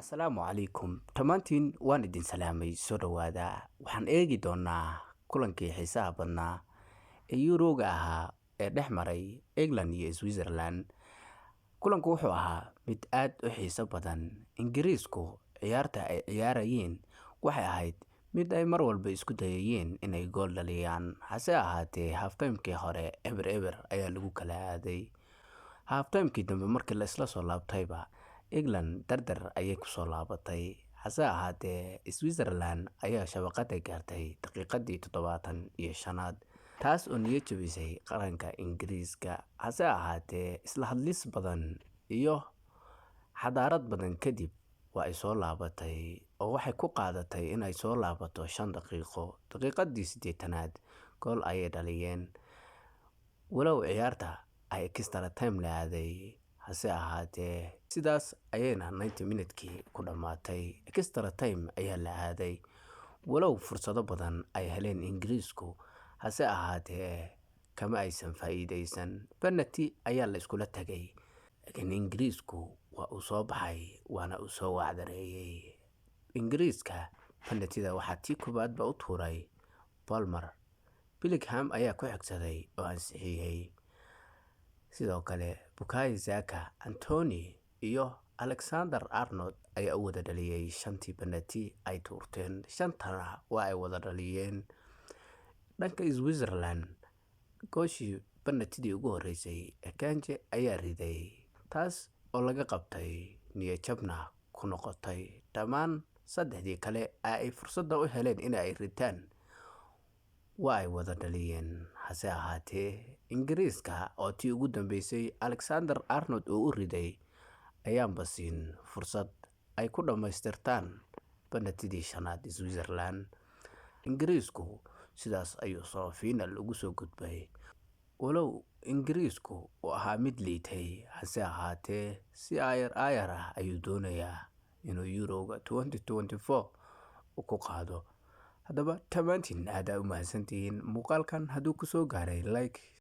Asalaamu calaykum dhammaantiin, waan idin salaamay. Soo dhowaada. Waxaan eegi doonaa kulankii xiisaha badnaa ee Yuroga ahaa ee dhex maray England iyo Switzerland. Kulanku wuxuu ahaa mid aad u xiiso badan. Ingiriisku ciyaarta ay ciyaarayeen waxay ahayd mid ay mar walba isku dayayeen inay gool dhaliyaan. Hase ahaatee, halftimekii hore 0-0 ayaa lagu kala aaday. Halftimekii dambe markii la isla soo laabtayba, England dardar ayay kusoo laabatay. Hase ahaatee, Switzerland ayaa shabaqada gaartay daqiiqadii 75aad, taas oo niyad jabisay qaranka Ingiriiska. Hase ahaatee, isla hadlis badan iyo xadaarad badan kadib waa ay soo laabatay, oo waxay ku qaadatay inay soo laabato 5 daqiiqo. Daqiiqadii 80aad gool ayay dhaliyeen, walow ciyaarta ay extra time la aaday. Hase ahaatee, sidaas ayayna 90 minutekii ku dhammaatay. Extra time ayaa la aaday, walow fursado badan ay heleen Ingiriisku, hase ahaatee kama aysan faa'iideysan. Penalty ayaa la iskula tagay, laakiin Ingiriisku waa uu soo baxay, waana uu soo wacdareeyay. Ingiriiska penaltyda waxaa tii koowaadba u tuuray Palmer. Bellingham ayaa ku xigsaday oo ansixiyey. Sidoo kale, Bukayo Saka, Antony iyo Alexander Arnold ayaa u wada dhaliyay shantii penalty ay tuurteen. Shantana waa ay wada dhaliyeen. Dhanka Switzerland, gooshii penaltydii ugu horeysay Akanji ayaa riday, taas oo laga qabtay, niyad jabna ku noqotay. Dhammaan saddexdii kale ee ay fursadda u heleen in ay ritaan waa ay wada dhaliyeen. Hase ahaatee, Ingiriiska oo tii ugu dambeysay Alexander Arnold uu u riday ayaanba siin fursad ay ku dhammaystirtaan penaltydii shanaad Switzerland. Ingiriisku sidaas ayuu soo final ugu soo gudbay. Walow Ingiriisku uu ahaa mid liitay, hase ahaatee si aayar aayar ah ayuu doonayaa inuu Euro-ga 2024 ku qaado. Haddaba, dhammaantiin aad u mahadsantihiin. Muuqaalkan hadduu kusoo gaaray, like.